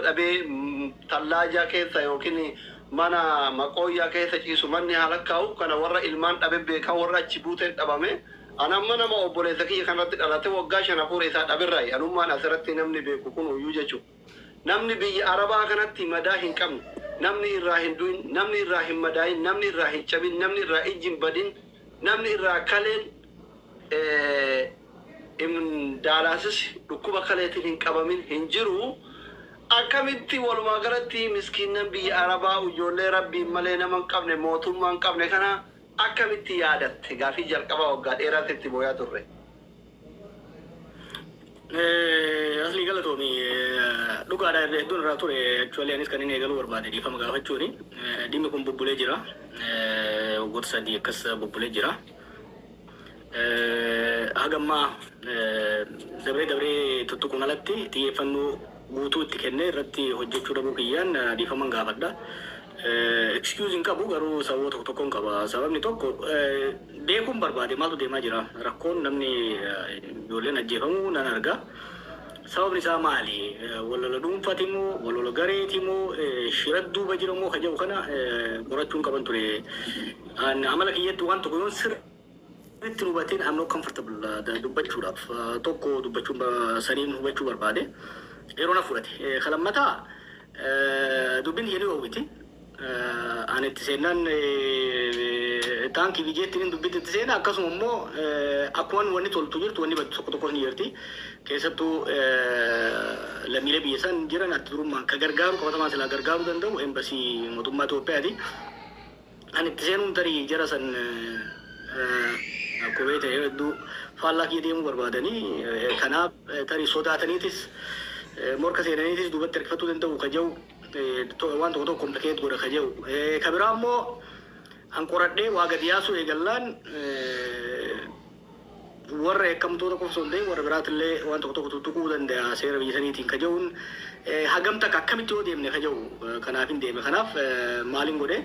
Dhabee tallaajaa keessa yookiin mana maqooyyaa keessa ciisu manni haa lakkaa'u. Kana warra ilmaan dhabe beekaa, warra achi buuteen dhabame. An amma nama obboleessa kiyya kanarratti dhalate waggaa 5 hafuura isaa dhaberraayi anummaan asirratti namni beeku kun uyyuu jechuudha. Namni biyya Arabaa kanatti madaa hin qabne, namni irraa hin du'in, namni irraa hin madaa'in, namni irraa hin cabin, namni irraa ijji hin badin, namni irraa kaleen dialysis dhukkuba kaleetiin hin qabamin hin jiru. Akkamitti walumaa galatti miskiinnan biyya Arabaa, ijoollee Rabbiin malee nama hin qabne, mootummaa hin qabne kana akkamitti yaadatte? Gaafii jalqabaa waggaa dheeraatti itti booyaa turre. Aslii, galatoomi. Dhugaadha, hedduun irraa ture. Actually, anis kan inni eegaluu barbaade dhiifama gaafachuuni. Dhimmi kun bubbulee jira. Waggoota 3 akkas bubbulee jira. Hagammaa dabree dabree tuttuquun alatti xiyyeeffannoo guutuu itti kennee irratti hojjechuu dhabuu kiyyaan dhiifaman gaafadha. Excuse hin qabu, garuu sababa tokko tokkoon qaba. Sababni tokko, beekuun barbaade maaltu deemaa jira. Rakkoon namni ijoolleen ajjeefamuu nan arga. Sababni isaa maali? Walola dhuunfaati moo, walola gareeti moo, shira duuba jira moo ka jedhu kana qorachuun qaban ture. Amala kiyyatti waan tokko yoon sirriitti hubateen, I'm not comfortable dubbachuudhaaf. Tokko dubbachuun saniin hubachuu barbaade. Yeroo na fudhate. Ka lammataa, dubbiin kiyya ni oowwiti. Ani itti seennaan taankii fi jeettiin dubbitti itti seena. Akkasuma immoo akkuma wanni toltu jirtu, wanni baddu tokko tokkos ni jirti. Keessattuu lammiilee biyya san jiran adda durummaan ka gargaaru, qabatamaan silaa gargaaruu danda'u embasii mootummaa Itoophiyaati. Ani itti seenuun tarii jara san kophee ta'e hedduu faallaa kiyya deemuu barbaadanii, kanaaf tarii sodaataniitis morka seenaniitis duubatti harkifatuu danda'u ka jedhu, waan tokko tokko complicate godha ka jedhu. Ka biraa immoo, an qoradhee waa gadi yaasuu eegallaan warra yakkamtoota qofa osoo hin ta'in warra biraatillee waan tokko tokko tuttuquu danda'a seera biyya saniitiin ka jedhuun, hagam takka akkamitti yoo deemne ka jedhu kanaaf hin deeme. Kanaaf maalin godhe?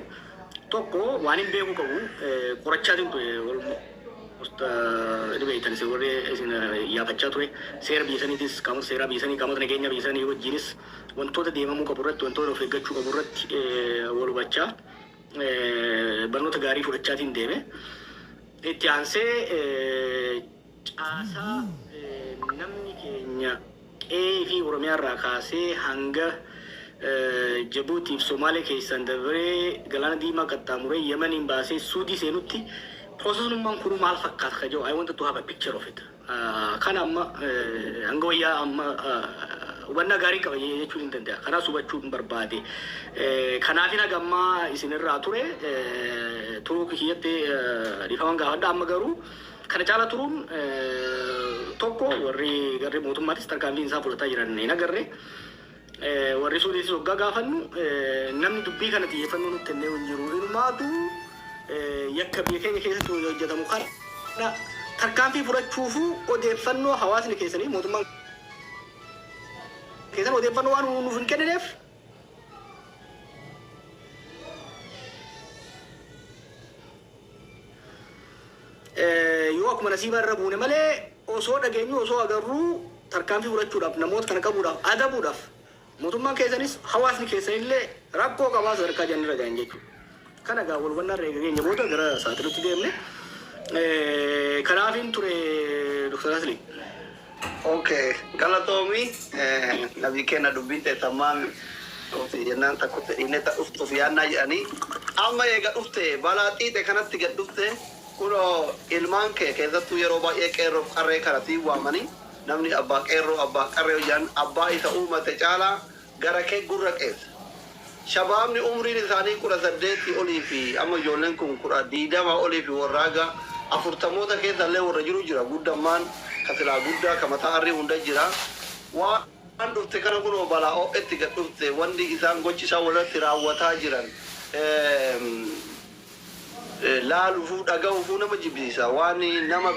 Tokko, waan hin beekuu qabu qorachaatiin ture. Almost ni beektan isin warri isin yaafachaa ture. Seera biyya saniitis, qaamota seeraa biyya sanii, qaamota nageenyaa biyya sanii wajjinis wantoota deemamuu qabu irratti, wantoota of eeggachuu qabu irratti wal hubachaa, barnoota gaarii fudhachaatiin deeme. Itti aansee, caasaa namni keenya qe'ee fi Oromiyaa irraa kaasee hanga Jabuutiif Somaalee keessaan dabree, Galaana Diimaa qaxxaamuree, Yemeniin baasee Suudii seenutti processummaan kun maal fakkaata ka jedhu, I wanted to have a picture of it. Kana amma hanga wayyaa amma hubannaa gaarii qaba jechuun hin danda'a. Kanaas hubachuu hin barbaade. Kanaafin haga ammaa isinirraa ture. Turuu kiyyatti dhiifaman gaafadha. Amma garuu kana caala turuun, tokko, warri garri mootummaatis tarkaanfiin isaan fudhataa jiran hin agarre. Warri Suudiitis waggaa gaafannu namni dubbii kana xiyyeeffannoo nutti kennee hin jiru. Inumaatu yakka biyya keenya keessatti hojjetamu kana tarkaanfii fudhachuufuu odeeffannoo hawaasni keessanii, mootummaan keessan odeeffannoo waan nuuf hin kennineef, yoo akkuma nasiibaa irra buune malee, osoo dhageenyu, osoo agarruu, tarkaanfii fudhachuudhaaf, namoota kana qabuudhaaf, adabuudhaaf mootummaan keessanis hawaasni keessanillee rakkoo qabaa sadarkaa jannirra gahan jechuudha. Kana egaa wal hubannaa irra eega keenya booda gara saaxilutti deemne. Kanaafiin ture, Dr. Asli. Okay, galatoomi. Nabii keenya dubbiin teessammaan dhufte jennaan takkutti dhiinne ta dhuftuuf yaannaa jedhanii. Amma eega dhufte, balaa xiixe kanatti gad dhufte, kunoo ilmaan kee keessattuu yeroo baay'ee qeerroof qarree kana siin waamanii, namni abbaa qeerroo, abbaa qarree hojjan abbaa isa uumate caalaa gara kee gurra qeessa. Shabaabni umriin isaanii 18 olii fi amma ijoolleen kun 20 olii fi warra haga afurtamoota keessa illee warra jiru jira. Guddammaan ka silaa guddaa ka mataa arrii hunda jira. Waan dhufte kana, kunoo balaa ho'etti gad dhufte, wanni isaan gochi isaan walirratti raawwataa jiran laaluufuu dhaga'uufuu nama jibbisiisa. Waan nama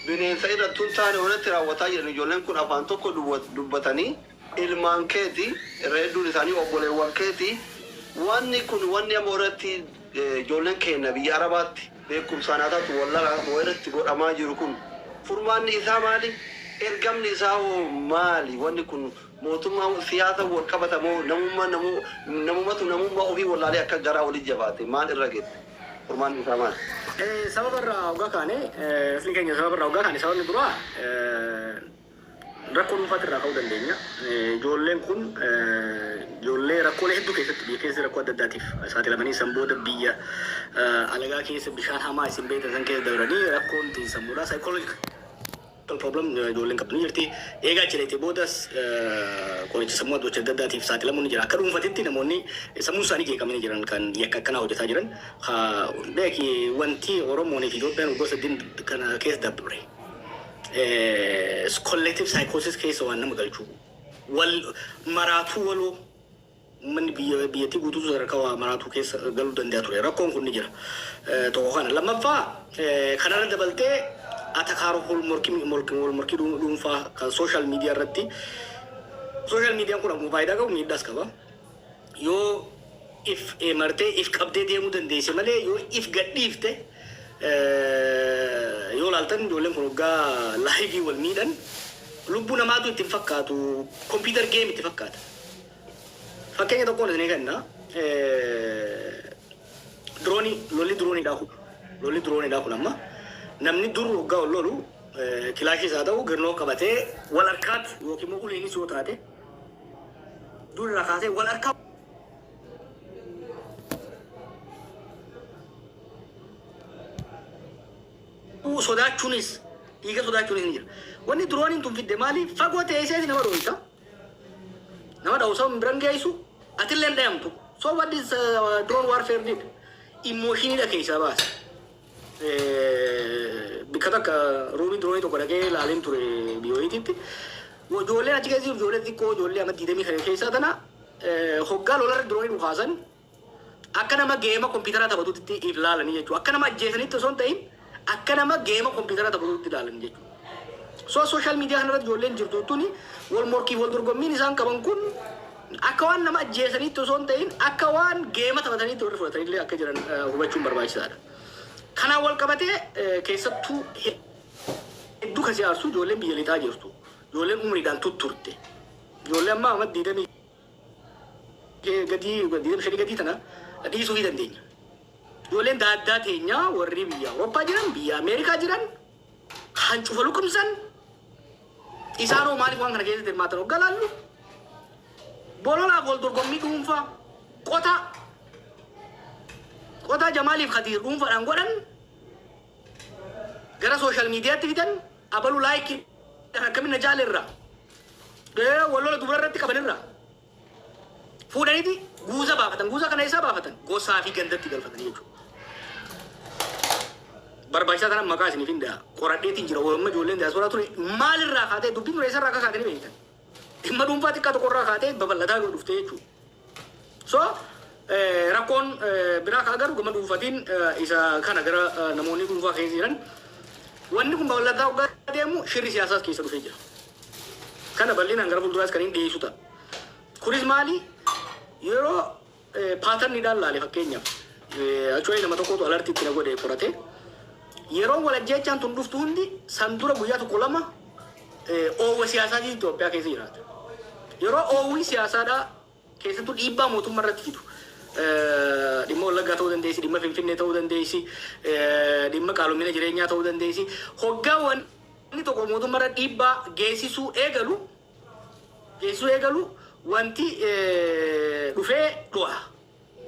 bineensa irratti hin taane walirratti raawwataa jiran. Ijoolleen kun afaan tokko dubbatanii, ilmaan keeti, irra hedduun isaanii obboleewwan keeti. Wanni kun, wanni amma irratti ijoolleen keenya biyya Arabaatti beekumsaan haa taatu wallaalaa irratti godhamaa jiru kun, furmaanni isaa maali? Ergamni isaa hoo maali? Wanni kun Mootummaa siyaasa wal qabatamoo namummaa namumatu namummaa ofii wallaalee akka garaa walii jabaate maal irra geette? Furmaanni isaa maal? Sababa irraa hoggaa kaane, asli keenya sababa irraa hoggaa kaane, sababni duraa rakkoo dhuunfaatti irraa ka'uu dandeenya. Ijoolleen kun ijoollee rakkoolee hedduu keessatti, biyya keessa rakkoo adda addaatiif saaxilamanii, san booda biyya alagaa keessa bishaan hamaa isin beektan san keessa dabranii, rakkoon sammuudhaa, psychological problem, ijoolleen qabdu ni jirti. Eegaa achi dheetee boodas qoricha sammuu adda addaatiif saaxilamuun ni jira. Akka dhuunfatitti namoonni sammuun isaanii jeeqamanii jiran kan yakka akkanaa hojjetaa jiran. Beeki, wanti Oromoon fi Itoophiyaan waggoota 8 kana keessa dabre collective psychosis keessa waan nama galchu, wal maraatuu waloo uummanni biyya biyyattii guutuu sadarkaa waa maraatuu keessa galuu danda'a ture. Rakkoon kun ni jira. Tokko kana. Lammaffaa, kanarra dabaltee atakaaroo wal morkii dhuunfaa kan social media irratti, social mediaan kun akkuma faayidaa qabu miidhaas qaba. Yoo if martee if qabdee deemuu dandeesse malee, yoo if gadhiifte, yoo laaltan ijoolleen kun waggaa live wal miidhan lubbuu namaatu itti hin fakkaatu, computer game itti fakkaata. Fakkeenya tokkoon isinii kenna. Diroonii, lolli dirooniidhaa kun, lolli dirooniidhaa kun, amma namni dur waggaa ol lolu kilaashiis haa ta'u girnoo qabatee wal harkaatti yookiin immoo uleenis yoo taate dur irraa kaasee wal harkaa sodaachuunis, dhiiga sodaachuunis ni jira. Wanni dirooniin tun fidde maali? Fagoo teessee nama dhohisa. Nama dhawusa biran geessu, atillee hin dhayamtu. So what is drone warfare did? Emotioniidha keessaa baasa. Bikka takka roomii diroonii tokko dhaqee ilaaleen ture biyyoititti. Ijoolleen achi keessa jiru ijoollee xiqqoo, ijoollee amma 20 kana keessaa tana hoggaa lolarra diroonii dhukaasan akka nama game kompiitaraa taphatutti if ilaalanii jechuudha. Akka nama ajjeesanitti osoo hin ta'in akka nama game kompiitaraa taphatutti ilaalan jechuudha. So social media kanarratti ijoolleen jirtu tuni wal morkii wal dorgommiin isaan qaban kun akka waan nama ajjeesanitti osoo hin ta'in akka waan game taphataniitti warri fudhatanillee akka jiran hubachuun barbaachisaadha. Kanaan wal qabatee keessattuu hedduu kasi aarsu ijoolleen biyya lixaa jirtu. Ijoolleen umriidhaan tutturte. Ijoollee amma amma 20 gadii, 25 gadii tana dhiisuu ni dandeenya. Ijoolleen daaddaa teenyaa warri biyya Awurooppaa jiran, biyya Ameerikaa jiran, hancufa luqumsan isaanoo maaliif waan kana keessatti hirmaatan hoggaa laallu, bololaaf wal dorgommii dhuunfaa qotaa qotaa Jamaaliif Khadiir dhuunfaadhaan godhan gara social mediatti fidan, abalu like akkamin na jaalerra wal lola dubara irratti qabanirra fuudhaniiti guuza baafatan. Guuza kana eessaa baafatan? Gosaa fi gandatti galfatanii jechuudha. Barbaachisaa tanan maqaa isiniif hin da'a. Qoradheetiin jira. Walamma ijoolleen diyaasporaa ture maalirraa kaatee dubbiin ture, eessarraa akka kaatanii beektan? Dhimma dhuunfaa xiqqaa tokkorraa kaatee babal'ataa dhuftee jechuudha. So rakkoon biraa ka agarru gama dhuunfatiin isa kana, gara namoonni dhuunfaa keessa jiran wanni kun babal'ataa hoggaa deemu shirri siyaasaas keessa dhufee jira. Kana bal'inaan gara fuulduraas kan hin dhiyeessu ta'a. Kunis maali? Yeroo patterniidhaan laale, fakkeenyaaf actually nama tokkotu alertii itti na godhe qorate. Yeroo wal ajjeechaan tun dhuftu hundi san dura guyyaa tokko lama oowwa siyaasaatiin Itoophiyaa keessa jiraata. Yeroo oowwi siyaasaadhaa keessattuu dhiibbaa mootummaa irratti fidu. Dhimma Wallaggaa ta'uu dandeessi, dhimma Finfinnee ta'uu dandeessi, dhimma qaalomina jireenyaa ta'uu dandeessi. Hoggaa wanni tokko mootummaa irra dhiibbaa geessisuu eegalu wanti dhufee du'a.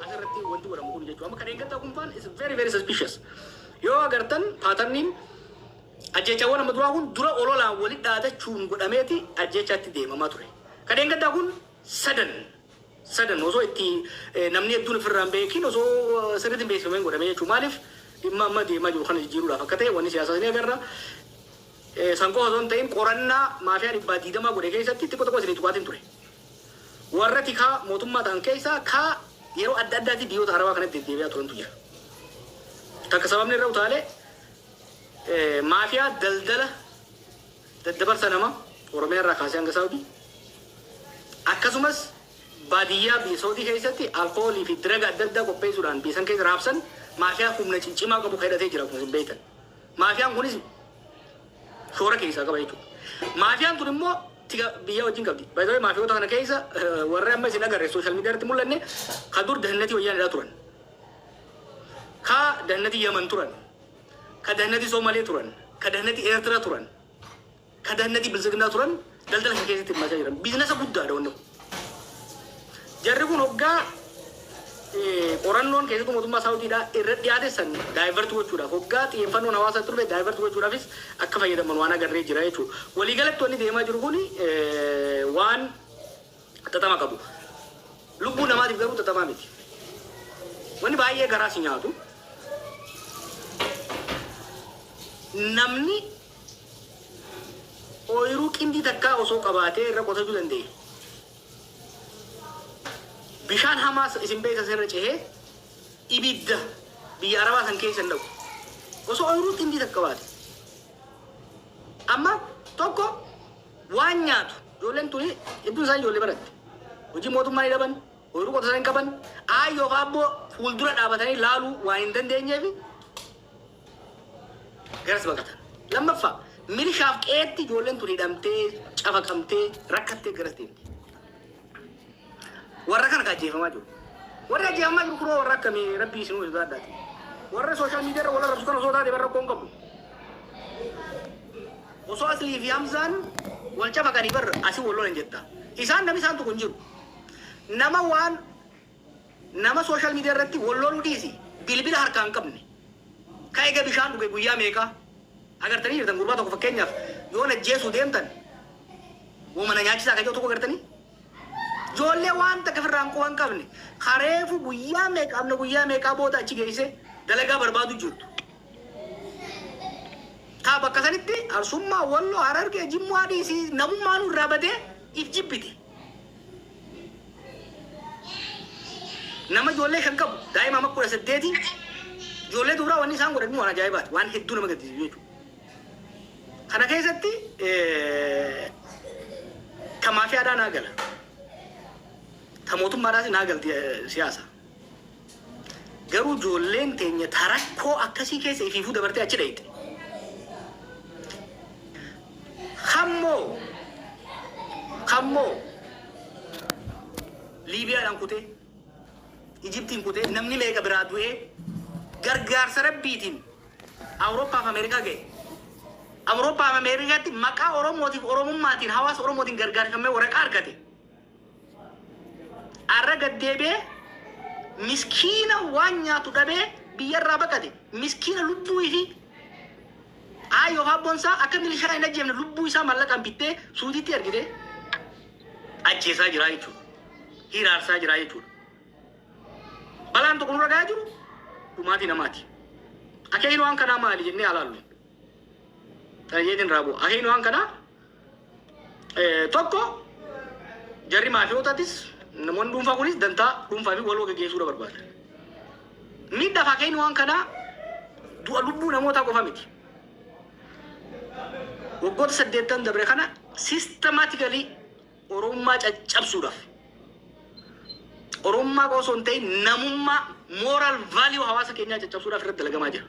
Asirratti wanti godhamu kun jechuudha. Amma kan eeggattaa kun faan is very very suspicious. Yoo agartan patterniin ajjeechaawwan amma duraa kun dura ololaan walitti dhaadachuun godhameeti ajjeechaatti deemamaa ture. Kan eeggattaa kun sadan sadan osoo itti namni hedduun ofirraa hin beekin, osoo sirriitti hin beeksifameen godhamee jechuudha. Maaliif? Dhimma amma deemaa jiru kana jijjiiruudhaaf akka ta'e wanni siyaasaa ni agarra. San qofa osoo hin ta'in qorannaa maafiyaa 120 godhe keessatti xiqqoo tokko isinii tuqaatiin ture. Warra tikaa mootummaa ta'an keessaa kaa yeroo adda addaatti biyyoota Arabaa kanatti deddeebi'aa turantu jira. Takka sababni irra utaalee maafiyaa daldala daddabarsa nama Oromiyaa irraa kaasee hanga Saawudii, akkasumas baadiyyaa biyya Saawudii keessatti alkoolii fi drug adda addaa qopheessuudhaan biyya san keessa raabsan, maafiyaa humna ciccimaa qabu hidhatee jira akkuma isin beektan. Maafiyaan kunis shoora keessaa qaba jechuudha. Maafiyaan tun immoo Tika biyya wajjin qabdi. Baay'ee maafiyoota kana keessa warri amma isin agarre social media irratti mul'anne ka dur dahnatii wayyaanidhaa turan. Ka dahnatii Yaman turan. Ka dahnatii Soomalee turan. Ka dahnatii Eertiraa turan. Ka dahnatii Biltsiginnaa turan daldala kana keessatti hirmaachaa jiran. Business guddaadha wanni kun. Jarri kun hoggaa qorannoon keessattuu mootummaa Saawudiidhaa irra dhiyaate san divert gochuudhaaf, hoggaa xiyyeeffannoon hawaasaa turre divert gochuudhaafis akka fayyadaman waan agarree jira jechuudha. Waliigalatti wanni deemaa jiru kun waan xaxama qabu. Lubbuu namaatiif garuu xaxamaa miti. Wanni baay'ee garaa si nyaatu, namni ooyiruu qindii takkaa osoo qabaatee irra qotachuu danda'e, bishaan hamaas isin beektan irra cehee ibidda biyya Arabaa san keessa hin dhaqu. Osoo ooyiruu qindii takka qabaate. Amma tokko waan nyaatu, ijoolleen tuni hedduun isaanii ijoollee baratte. Hojii mootummaa ni dhaban, ooyiruu qotatan hin qaban, aayyoo fi abboo fuuldura dhaabatanii laaluu waan hin dandeenyeef garas baqatan. Lammaffaa, milishaaf qe'eetti ijoolleen tun hidhamtee, cafaqamtee, rakkattee garas deemti. Warra kana ka ajjeefamaa jiru. Warri ajjeefamaa jiru kunoo warra akkamii? Rabbii isinuu sodaadhaati. Warra social media irra wal arrabsu kana osoo taate bara rakkoon qabu. Osoo Aslii fi Hamzaan wal cafaqanii bar asii wal lolan jetta. Isaan namni isaan tuqu hin jiru. Nama waan nama social media irratti wal loluu dhiisi, bilbila harkaa hin qabne. Ka ega bishaan dhuge guyyaa meeqaa agartanii jirtan? Gurbaa tokko fakkeenyaaf yoo najjeesuu deemtan woma na nyaachisaa kan jedhu tokko agartanii. Ijoollee waan takka ofirraa hin quban qabne, kareefu guyyaa meeqa amna guyyaa meeqaa booda achi geesse dalagaa barbaadu jirtu. Taa bakka sanitti Arsummaa, Walloo, Harargee, Jimmaa dhiisii namummaan irraa badee if jibbite. Nama ijoollee 5 qabu, daa'ima amma 18, ijoollee dubaraa wanni isaan godhan waan ajaa'ibaati. Waan hedduu nama gaddisiisu jechuudha. Kana keessatti ta maafiyaadhaa naa gala. Ta mootummaadhaas naa galti siyaasa. Garuu ijoolleen teenya ta rakkoo akkasii keessa ifiifuu dabartee achi dhayxe. Kammoo Liibiyaadhaan kutee, Ijiptiin kutee, namni meeqa biraa du'ee gargaarsa rabbiitiin Awurooppaa fi Ameerikaa ga'e. Awurooppaa fi Ameerikaatti maqaa Oromootiif Oromummaatiin hawaasa Oromootiin gargaarfamee waraqaa argate. Arra gaddeebi'ee miskiina waan nyaatu dhabee biyyarraa baqate, miskiina lubbuu fi aayyoo fi abboon isaa akka milishaa hin ajjeefne lubbuu isaa mallaqaan bittee suutiitti ergite ajjeesaa jira jechuudha. Hiraarsaa jira jechuudha. Balaan tokko nurra gahaa jiru dhumaatii namaati. Akeekni waan kanaa maali jennee alaallu. Kana jeetiin raabuu. Akeekni waan kanaa tokko, jarri maafiyootatis namoonni dhuunfaa kunis dantaa dhuunfaa fi waloo gaggeessuudha barbaada. Miidhaaf akeekni waan kanaa du'a lubbuu namootaa qofa miti. Waggoota 80 dabre kana systematically Oromummaa caccabsuudhaaf, Oromummaa qofa osoo hin ta'in namummaa, moral value hawaasa keenyaa caccabsuudhaaf irratti dalagamaa jira.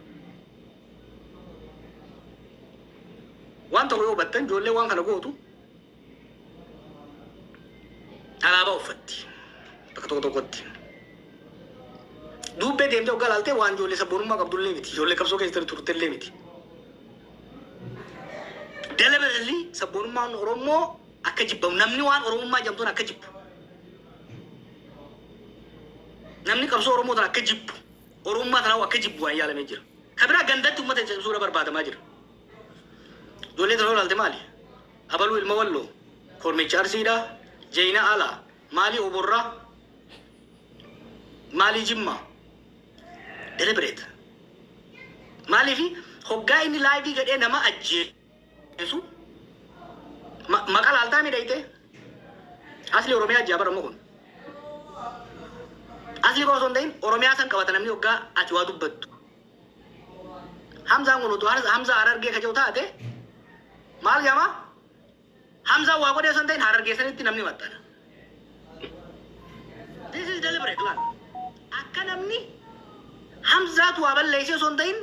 Waan tokko yoo hubattan, ijoollee waan kana gootu alaabaa uffatti bakka tokko tokkotti. Duubbee deemtee hoggaa ilaaltee waan ijoollee sabboonummaa qabdullee miti. Ijoollee qabsoo keessa turtellee miti. Deliberately sabboonummaan Oromoo akka jibbamu, namni waan Oromummaa jedhamtuun akka jibbu, namni qabsoo Oromoo tan akka jibbu, Oromummaa tanaa akka jibbu waan yaalamee jira. Ka biraa gandatti uummata caccabsuudha barbaadamaa jira. Ijoollee tana ilaalte maali? Abaluu ilma Walloo, Kormicha Arsiidhaa, Jeeyina Alaa, maalii Oborraa, maalii Jimmaa. Deliberate. Maaliif hoggaa inni live gadhee nama ajjeesu maqa laaltaa miidhayte? Asli Oromiyaa jaa baramu kun. Asli qofa osoo hin ta'in Oromiyaa san qabata namni hoggaa ati waa dubbattu. Hamzaan kun utuu Hamzaa Harargee ka jiru taate maal jedhama? Hamzaan waa godhee osoo hin ta'in Harargee sanitti namni maxxana. This is deliberate laal. Akka namni Hamzaatu waa balleessee osoo hin ta'in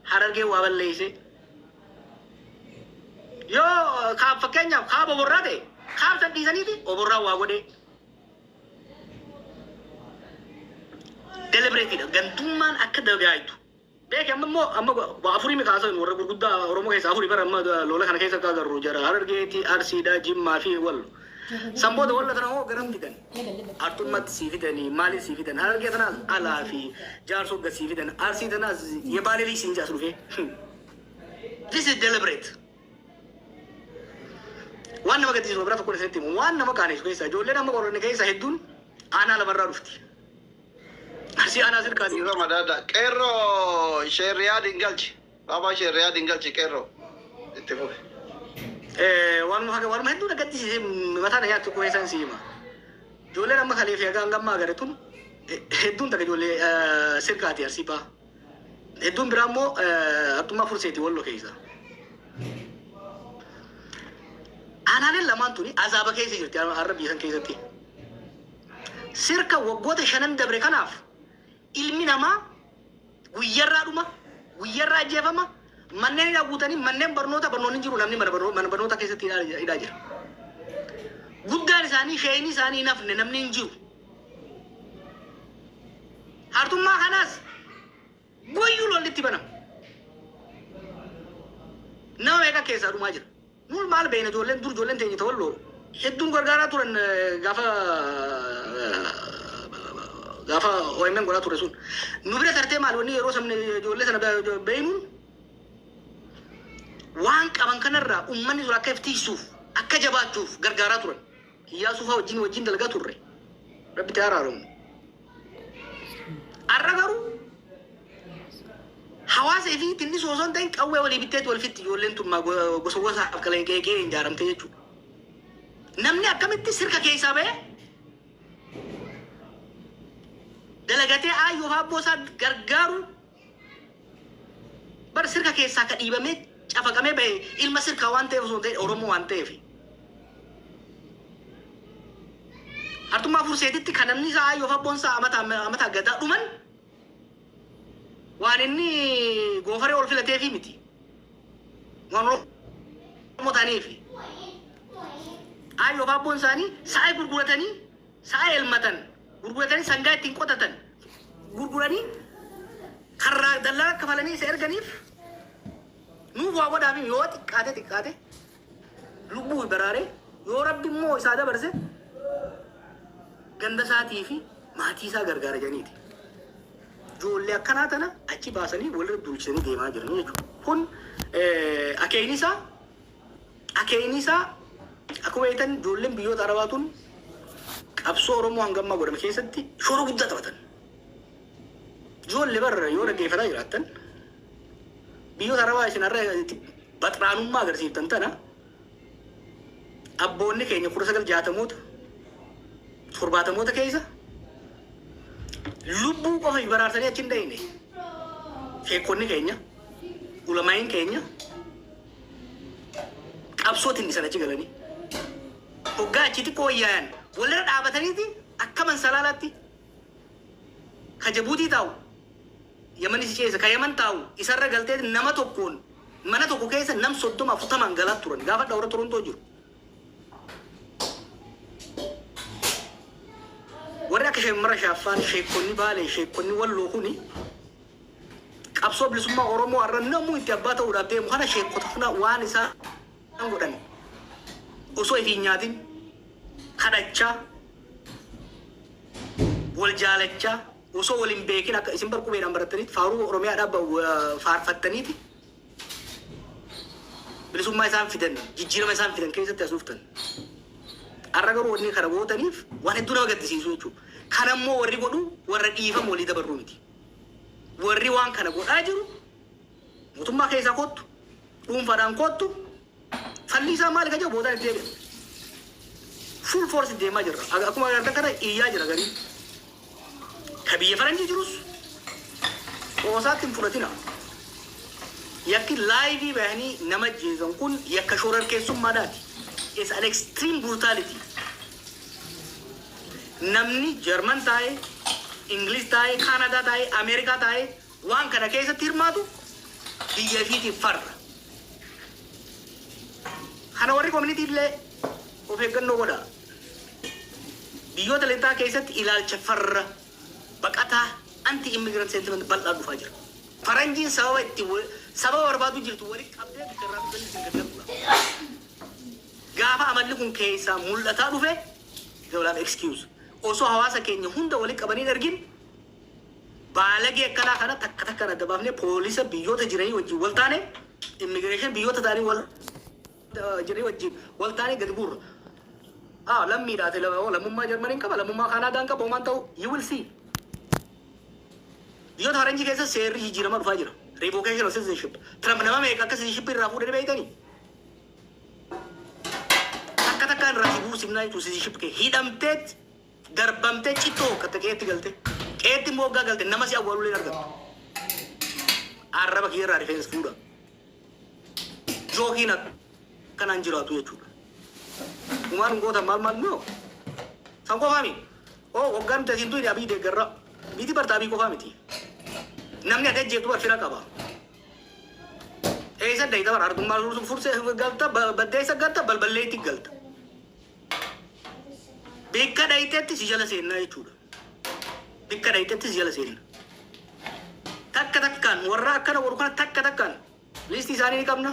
Harargee waa balleessee. Yoo kaab fakkeenyaaf kaaba borraa ta'e Kaabsan dhiisaniiti oborraa waa godhee. Deliberatedha. Gantummaan akka dagaagdu. Beeki, amma immoo amma waa afurii mi kaasan, warra gurguddaa Oromoo keessa afurii bara amma lola kana keessa akka agarru jara Harargeeti, Arsiidha, Jimmaa fi Wallo. San booda Wallo tana hoo garam fidan? Artummaatti sii fidanii, maaliif sii fidan? Harargee tanaas alaa fi jaarsoo gad sii fidan. Arsii tanaas yebaalee siin jaas dhufee. This is deliberate. Waan nama gaddisiisu biraa tokko isinitti himu. Waan nama qaanessu keessa ijoolleen amma qoranne keessa hedduun aanaa lamarraa dhufti. Arsii aanaa sirkaati. Dhiiroo madaada. Qeerroo sheerriyaa dingalchi. Baabaa sheerriyaa dingalchi qeerroo. Itti fufi. Waanuma hedduu na gaddisiise, mataa na nyaatu tokko keessan si hima. Ijoolleen amma kalee fi haga hangammaa agare tun hedduun takka ijoollee sirkaati, Arsii baha. Hedduun biraa immoo Artummaa Furseeti, Wallo keessa. Aanaaleen lamaan tuni azaaba keessa jirti har'a biyya san keessatti. Sirka waggoota 5n dabre kanaaf ilmi namaa guyyarraa dhuma, guyyarraa ajjeefama, manneen hidhaa guutanii, manneen barnoota barnoonni jiru, namni mana barnoota keessatti hidhaa jira. Guddaan isaanii, sheeyini isaanii hin hafne, namni hin jiru. Hartummaa kanaas guyyuu lolli itti banama. Nama meeqa keessaa dhumaa jira. Nuun maal beekna? Ijoolleen dur, ijoolleen teenya ta'olloo hedduun gargaaraa turan gaafa OMN godhaa ture sun. Nu bira tartee maal wanni yeroo sabni ijoollee sana beeynuun waan qaban kanarraa uummanni sun akka iftiisuuf, akka jabaachuuf gargaaraa turan. Iyyaasuu fa'aa wajjin dalagaa turre. Rabbi itti araaramu. Har'a garuu hawaasa ifii tinnisuu osoo hin ta'in qawwee walii bitteetu wal fitti ijoolleen tun gosa gosaaf qaleen qeeqee ijaaramte jechuudha. Namni akkamitti sirka keessaa bahee dalagatee aayyoo fi abboo isaa gargaaru bar sirka keessaa ka dhiibamee cafaqamee bahe ilma sirkaa waan ta'eef osoo hin ta'in Oromoo waan ta'eef. Hartummaa Furseetitti kan namni isaa aayyoo fi abboon isaa amataa amataa gadaa dhuman waan inni goofaree ol filateefi miti. Waan Oromoo ta'aniifi. Aayyoo fi abboon isaanii sa'a gurguratanii, sa'a elmatan gurguratanii, sangaa ittiin qotatan gurguranii, karraa dallaa kafalanii isa erganiif nuuf waa godhaafi yoo xiqqaate xiqqaate lubbuu baraaree yoo Rabbi immoo isaa dabarse ganda isaatii fi maatii isaa gargaara jedhaniiti. Ijoollee akkanaa tana achi baasanii walirra duulchisanii deemaa jiran jechuudha. Kun akeekni isaa akkuma beektan ijoolleen biyyoota Arabaa tun qabsoo Oromoo hangammaa godhame keessatti shoora guddaa taphatan. Ijoollee barra yoo dhaggeeffataa jiraattan, biyyoota Arabaa isin har'a baxraanummaa agarsiiftan tana abboonni keenya 1960moota, 70moota keessa lubbuu qofa baraarsanii achi hin dhayne. Sheekonni keenya, ulamaayin keenya qabsootiin isan achi galanii hoggaa achi xiqqoo wayyaayan walirra dhaabataniiti akka mansalaalaatti ka Jabuutii taa'u Yamanis ceesa, ka Yaman taa'u isarra galtee nama tokkoon mana tokko keessa nam 30, 40n galaa turan. Gaafa warra Torontoo jiru. Warri akka Sheemmara Shaaffaan, sheekonni Baalee, sheekonni Walloo kuni qabsoo bilisummaa Oromoo har'a namuu itti abbaa ta'uudhaaf deemu kana sheekota kana waan isaan godhan osoo ifi hin nyaatin kadhachaa, wal jaalachaa, osoo wal hin beekin akka isin bar qubeedhaan barattaniiti faaruu Oromiyaadhaa faarfattaniiti bilisummaa isaan fidan, jijjiirama isaan fidan keessatti as dhuftan. Har'a garuu wanni kana gootaniif waan hedduu nama gaddisiisu jechuudha. Kana immoo warri godhu warra dhiifama walii dabarruu miti. Warri waan kana godhaa jiru mootummaa keessaa kottu, dhuunfaadhaan kottu, falli isaa maali ka jedhu boodaan itti deebi'a. Full force deemaa jirra. Akkuma agartan kana iyyaa jira garii. Ka biyya faranjii jirus qoosaatti hin fudhatina. Yakki live bahanii nama ajjeesan kun yakka shororkeessummaadhaati. It's an extreme brutality. Namni Jarman taa'ee, Ingiliz taa'ee, Kaanadaa taa'ee, Ameerikaa taa'ee waan kana keessatti hirmaatu biyya ifiitiif farra. Kana warri community illee Of eeggannoo godhaa. Biyyoota lixaa keessatti ilaalcha farra baqataa, anti immigrant sentiment bal'aa dhufaa jira. Faranjiin sababa itti sababa barbaadu jirtu walitti qabdee bikka irraa dhufanii isin gargaarudha. Gaafa amalli kun keessaa mul'ataa dhufe, they will have excuse. Osoo hawaasa keenya hunda walitti qabanii hin argin, baalagee akkanaa kana takka takkaan adda baafnee, poolisa biyyoota jiranii wajjin wal taane, immigration biyyoota ta'anii wal jiranii wajjin wal taane gadi guurra. Ah, lammiidhaate, lammummaa Jarmaniin qaba, lammummaa Kaanaadaan qaba, homaan ta'u, you will see. Biyyoota faranjii keessa seerri jijjiiramaa dhufaa jira. Revocation of citizenship. Trump nama meeqa akka citizenship irraa fuudhanii beektanii? Takka takkaan irraa si buusifnaa jechuun citizenship kee hidhamteet darbamtee cittoo katta qeetti galte. Qeetti immoo waggaa galte nama si awwaalulee hin argattu. Arraba kiyya irraa rifeensa fuudha. Jookiin akkanaan jiraatu jechuudha. Umaan goota maal maal moo? San qofaa miti. Oo, waggaa nuti asiin tuyne Abii deeggarra. Miti barta, Abii qofaa miti. Namni ati ajjeeftu bar fira qaba. Eessa dayita bara argummaa fursee galta, baddeessa galta, balballeetti galta. Bikka dhayitetti si jala seennaa jechuudha. Bikka dhayitetti si jala seenna. Takka takkaan warra akkana godhu kana takka takkaan listii isaanii ni qabna.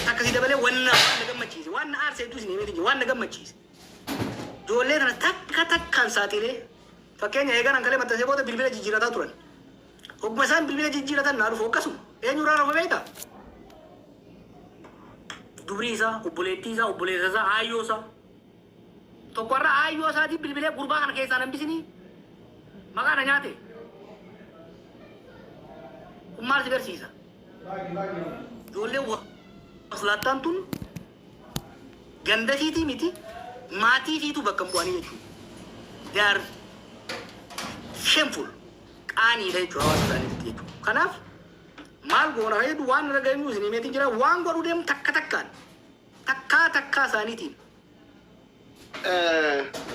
Takka si dabalee wanna waan na gammachiise, waan na aarse hedduu isin himeetiin jira, waan na gammachiise. Ijoollee kana takka takkaan saaxilee, fakkeenya eegan hankalee maxxansee booda bilbila jijjiirataa turan. Hogguma isaan bilbila jijjiiratan naa dhufu akkasuma. Eenyurraa dhufa beektaa? Dubrii isaa, obboleettii isaa, obboleessa isaa, aayyoo isaa. Tokko irra aayyoo isaatiin bilbilee, "Gurbaa kana keessaa nambisinii maqaa na nyaate." Kun maal si garsiisa? Ijoolleen waslaattaan tun ganda fiitii miti, maatii fiituu bakka hin bu'anii jechuudha. They are shameful. Qaaniidha jechuudha hawaasa isaaniitti jechuudha. Kanaaf maal goona jedhu, waan irra gahuu isin himeetiin jira, waan godhuu deemu takka takkaan takkaa takkaa isaaniitiin.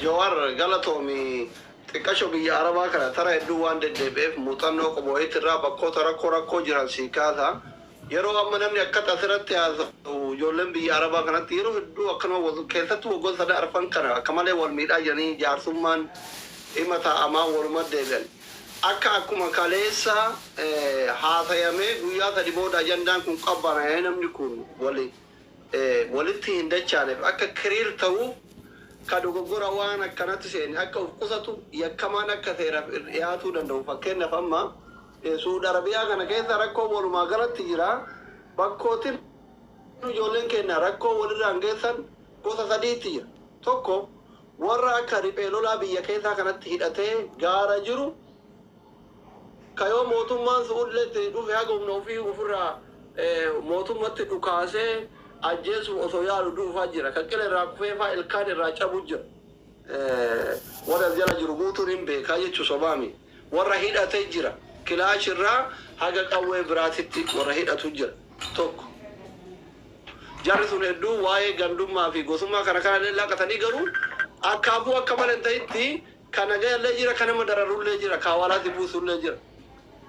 Jawaar, galatoomi. Xiqqasho biyya Arabaa kana tara hedduu waan deddeebi'eef muuxannoo qabu wayiitirraa bakkoota rakkoo rakkoo jiran sii kaasa. Yeroo amma namni akkatti asirratti haasa'u, ijoolleen biyya Arabaa kanatti yeroo hedduu akkanuma keessattuu waggoota sadan arfan kana akka malee wal miidhaa jiranii, jaarsummaan dhimma taa'amaa waluma deebi'an. Akkuma kaleessa haasayamee guyyaa 3 booda ajandaan kun qabbana'ee namni kun walitti hin dachaaneef, akka clear ta'uuf, ka dogoggora waan akkanatti seene akka of qusatu, yakkamaan akka seeraaf dhiyaatuu danda'u. Fakkeenyaaf amma Suudi Arabiyaa kana keessa rakkoo walumaa galatti jira. Bakkootiin ijoolleen keenya rakkoo walirraan geessan gosa sadiitti jira. Tokko, warra akka riphee lolaa biyya keessaa kanatti hidhatee gaara jiru, kayoo mootummaan Su'uudleetti dhufe haga humna ofii ofirraa mootummatti dhukaasee ajjeesuuf osoo yaalu du'uufaa jira. Kan qila irraa kufeefaa ilkaan irraa cabu jira. Warra as jala jiru guutuun hin beekaa jechuu sobaami. Warra hidhatee jira. Kilaash irraa haga qawwee biraatitti warra hidhatu jira. Tokko. Jarri sun hedduu waa'ee gandummaa fi gosummaa kana kana illee laqatanii, garuu akaafuu akka malee hin ta'itti kan nagayallee jira, kan nama dararullee jira, kaawalaatti buusullee jira.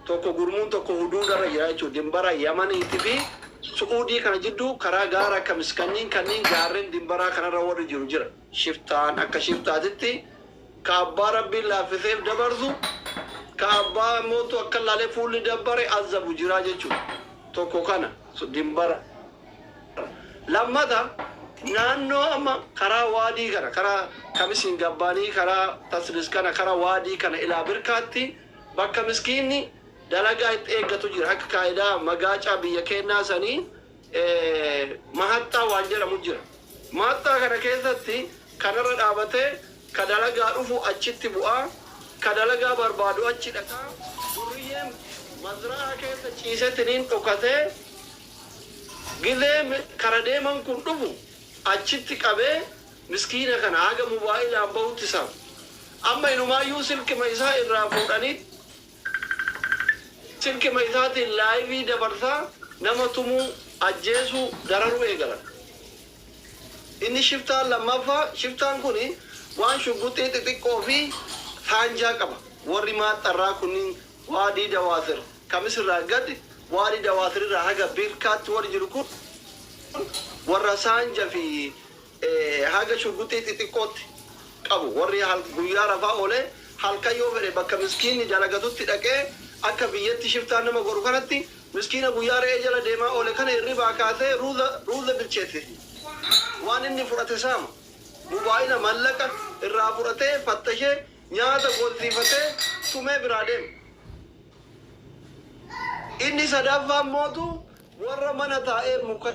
Tokko, gurmuun tokko huduudarra jira jechuudha. Dimbara Yamaniitii fi Su'uudii kana jidduu karaa gaara akka miskanniin kanneen gaarreen dimbaraa kanarra warri jiru jira. Shiftaan akka shiftaatitti ka abbaa Rabbiin laaffiseef dabarsu, ka abbaa mootu akka laalee fuulli dabbare azabu jira jechuudha. Tokko kana dimbara. Lammata, naannoo amma karaa waadii kana, karaa Kamisiin gabbaanii, karaa Taslis kana, karaa waadii kana ilaa birkaatti bakka miskiinni dalagaa itti eeggatu jira. Akka kaayidaa magaacaa biyya kennaa sanii mahaxxaa waan jedhamu jira. Mahaxxaa kana keessatti kanarra dhaabatee ka dalagaa dhufu achitti bu'aa, ka dalagaa barbaadu achi dhaqaa, durriyyeen mazraa keessa ciisetiniin dhokatee gizee kara deeman kun dhufu achitti qabee miskiina kana haga mobaayilaan bahutti saama. Amma inumaayyuu silkima isaa irraa fuudhanii silkima isaatiin live dabarsaa nama tumuu, ajjeesuu, dararuu eegalan. Inni shiftaan lammaffaa, shiftaan kun waan shugguxii xixiqqoo fi saanjaa qaba. Warri maaxxarraa kunniin Waadii Dawaasir Kamisirraa gadi, Waadii Dawaasir irraa haga Birkaatti warri jiru kun warra saanja fi Haga shugguxii xixiqqootti qabu warri guyyaa rafaa oolee halkan yoo fedhe bakka miskiinni dalagatutti dhaqee akka biyyatti shiftaan nama godhu kanatti miskiina guyyaa re'ee jala deemaa oole kana hirribaa kaasee ruuza bilcheesse. Waan inni fudhate saama. Mobaayila, mallaqa irraa fudhatee fattashee, nyaata golsiifatee tumee biraa deema. Inni sadaffaan mootu warra mana taa'ee, muka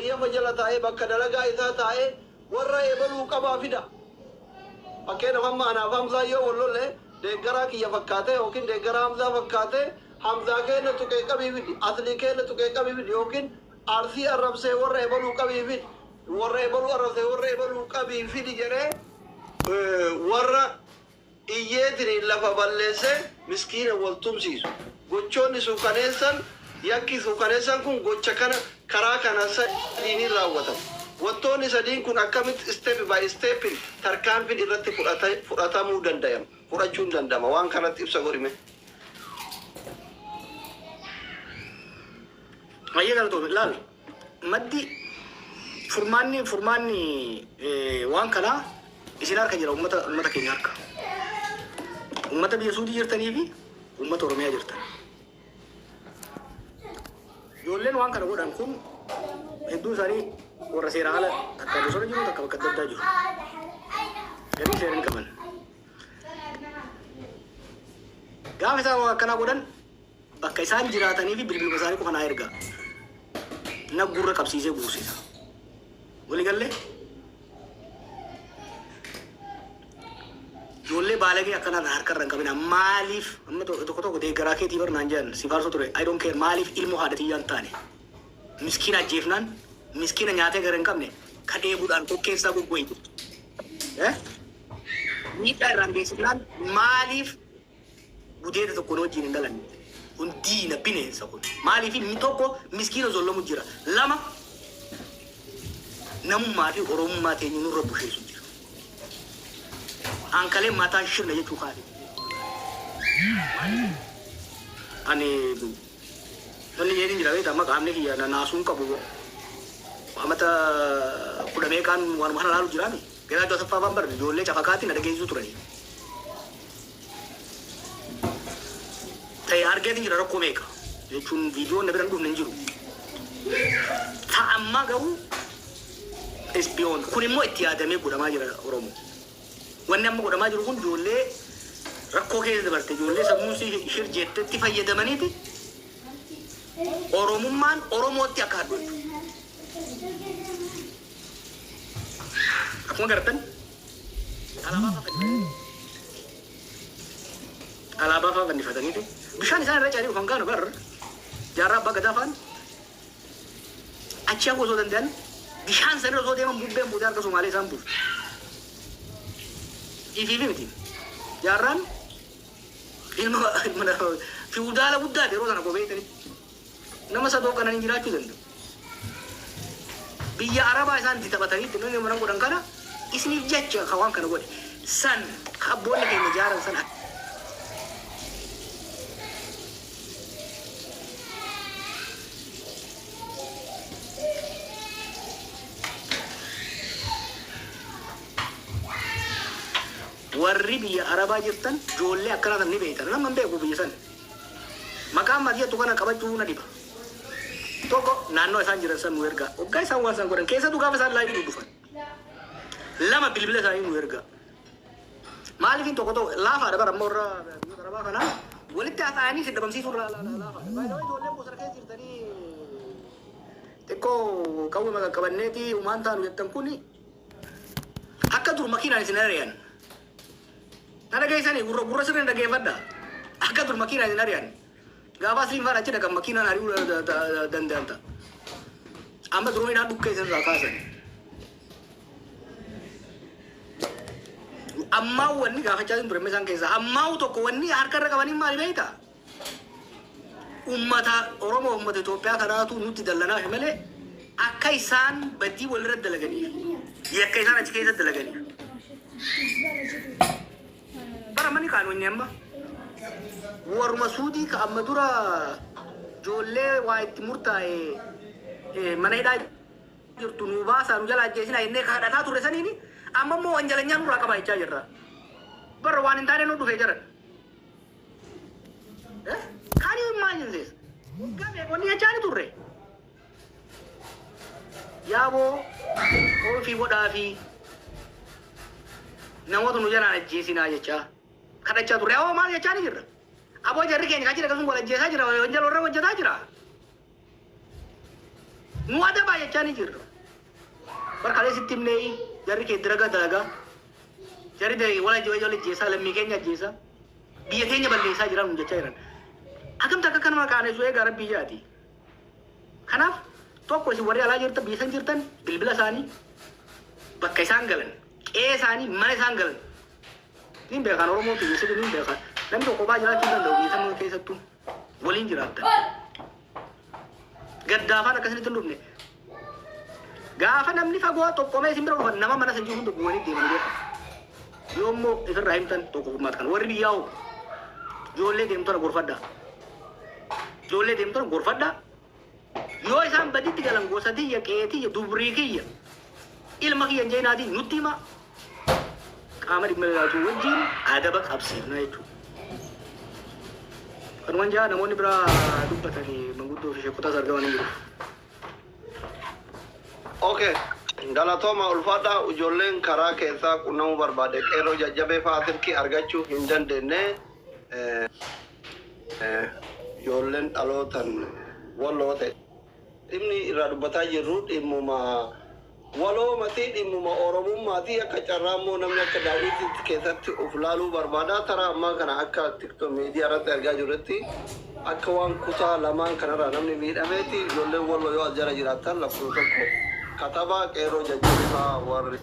yama jala taa'ee, bakka dalagaa isaa taa'ee warra eebaluu qabaa fida. Fakkeenyaaf, amma anaaf Hamzaa yoo wal lolle, deeggaraa kiyya fakkaatee yookiin deeggaraa Hamzaa fakkaatee, Hamzaa keenya tuqee qabii fidi, Aslii keenya tuqee qabii fidi, yookiin Arsii arrabsee warra eebaluu qabii fidi, warra eebaluu arrabsee warra eebaluu qabii fidi jedhee warra iyyeetiin lafa balleessee miskiina wal tumsiisu. Gochoonni suukaneessan, yakki suukaneessan kun gocha kana karaa kana sadiiniin raawwatamu. Wantoonni sadiin kun akkamitti step by step tarkaanfiin irratti fudhatamuu danda'ama? Fudhachuun danda'ama. Waan kanatti ibsa godhime. Baay'ee galatoome. Laal, maddi furmaanni waan kanaa isin harka jira, ummata keenya harka. Ummata biyya Suudii jirtanii fi ummata Oromiyaa jirtan. Ijoolleen waan kana godhan kun hedduun isaanii warra seera ala takka bosona jiru, takka bakka adda addaa jiru. Garii seera hin qaban. Gaafa isaan waan akkanaa godhan, bakka isaan jiraatanii fi bilbiluma isaanii qofa naa ergaa. Na gurra qabsiisee guursisa. Waliigallee? Ijoollee baalagee akkanaa kana harka irra hin qabina. Maaliif amma tokko tokko deeggaraa keetii bar naan jedhan, si faarsoo ture. I don't care. Maaliif ilmoo haadha tiyyaan taane? Miskiina ajjeefnaan, miskiina nyaatee gara hin qabne ka dheebuudhaan kokkeessaa goggo'e jirtu. Eh? Miidhaa irraan geessifnaan maaliif gudeeda tokkoon wajjin hin dhalanne? Kun diina bineensa kun. Maaliif inni tokko miskiina zollamu jira. Lama, namummaa fi oromummaa teenya nurra busheessu jira. Ankalee mataan shirna jechuu kaate. Ani wanni jedhin jira beektaa, amma qaamni kiyya na naasuun qabu, amata 10 meeqaan waanuma kana laalu jiraami. Garaachuu Asaffaa faan barre ijoollee cafaqaatti na dhageessisuu turanii. Ta'e argeetiin jira rakkoo meeqa jechuun viidiyoon na bira hin dhufne hin jiru. Ta'a ammaa garuu is beyond. Kun immoo itti yaadamee godhamaa jira Oromoo. Wanni amma godhamaa jiru kun ijoollee rakkoo keessa dabarte, ijoollee sammuun shir jettetti fayyadamaniiti Oromummaan Oromootti akka hadhu jechuudha. Akkuma gartan alaabaa faa fannifataniiti bishaan isaan irra caalii dhufan kaanu bar Jaarraa Abbaa Gadaa faan achi hafuu osoo danda'an, bishaan sanirra osoo deeman bubbeen buutee harka Somaalee isaan buufte. Ifiifi miti. Jaarraan ilma fiwudaala guddaati yeroo sana kobeetanitti. Nama sadoo kananiin jiraachuu danda'u. Biyya Arabaa isaan itti taphatanii itti namni mana godhan kana isiniif jecha ka waan kana godhe san ka abboonni keenya jaaran san. Warri biyya Arabaa jirtan ijoollee akkanaa tan ni beektan. Nama hin beeku biyya san. Maqaan maatii jettu kana qabachuu na dhiba. Tokko, naannoo isaan jiran san nu ergaa. Waggaa isaan waan san godhan keessattuu gaafa isaan live dhufan. Lama, bilbila isaanii nu ergaa. Maaliifin tokko tokko laafaadha bara amma warra biyyoota Arabaa kanaa walitti haasa'anii si dhabamsiisuu irraa laafaadha. Baay'ee ijoolleen bosona keessa jirtanii xiqqoo qawwee qaqqabanneeti humaan taanu jettan kuni akka dur makiinaan isin ari'an. Na dhageessanii, gurra sirriin dhageeffadha. Akka dur makiinaan isin ari'an. Gaafa asliin faana achi dhaqan makiinaan ari'uu danda'an ta'a. Amma duroonidhaan dhukkee isinirraa kaasan. Ammaa wanni gaafachaa jiru ture isaan keessaa. Ammaa tokko wanni harka irra qabanii maali beektaa? Ummata Oromoo, ummata Itoophiyaa kanaatu nutti dallanaaf malee akka isaan badii walirra dalaganiif, yakka isaan achi keessa dalaganiif. Bara mani kaanonni amma warruma Suudii ka amma dura ijoollee waa itti murtaa'e mana hidhaa Jirtu nuu baasaa nu jala ajjeesinaa jennee kadhataa turre saniini amma immoo wanjalanyaa nurraa qabaa jechaa jirra. Barra waan hin taane nu dhufee jiran. Can you imagine this? Waggaa meeqa wanni jechaa ni turre. Yaaboo ofii godhaa fi namoota nu jalaan ajjeesinaa jechaa kadhachaa turre. Aboo maal jechaa ni jirra? Aboo jarri keenya kan jira akkasuma wal ajjeesaa jira, wanjala warra hojjetaa jira. Nu adabaa jechaa ni jirra. Barkalee sitti himnee jarri kee diraga dalagaa. Jarri wal ajjeesaa, lammii keenya ajjeesaa, biyya keenya balleessaa jiran nu jechaa jiran. Akkamti akka kanuma qaanessu eegaa rabbii jaati. Kanaaf tokko isin warri alaa jirtan, biyya san jirtan, bilbila isaanii, bakka isaan galan, qe'ee isaanii, mana isaan galan. Niin beekan, Oromoo biyya sirrii niin beekan. Namni tokko kophaa jiraachuu hin danda'u, biyya san keessattuu waliin jiraattan. Gaddaafaan akkasinitti hin dhufne. Gaafa namni fagoo tokkomee isin bira dhufan, nama mana san jiru hunda guuranii deemanii beekan. Yoo immoo ifirraa himtan tokko furmaata kana. Warri biyyaa hoo, ijoollee deemtona gorfadhaa. Ijoollee deemtona gorfadhaa. Yoo isaan baditti galan, gosa tiyya, qe'ee tiyya, dubrii kiyya, ilma kiyya hin jeenaatii nutti himaa. Qaama dhimma ilaatu wajjin adaba qabsiifna jechuudha. Kanumaan jaa namoonni biraa dubbatanii manguddoo fi sheekotaas argaman hin jiru. Okay. Galatooma, ulfaadhaa. Ijoolleen karaa keessaa qunnamuu barbaade, qeerroo jajjabee fa'aa silkii argachuu hin dandeenye. Ijoolleen dhalootan walloo ta'e. Dhimmi irraa dubbataa jirru dhimmuma waloomati, dhimmuma Oromummaati. Akka carraa immoo namni akka daawwitiitti keessatti of laaluu barbaada. Taraa ammaa kana akka TikTok miidiyaa irratti argaa jirrutti akka waan kutaa lamaan kanarraa namni miidhameeti. Ijoolleen walloo yoo as jala jiraattan lakkoofsa tokko katabaa, qeerroo jajjabee fa'aa warri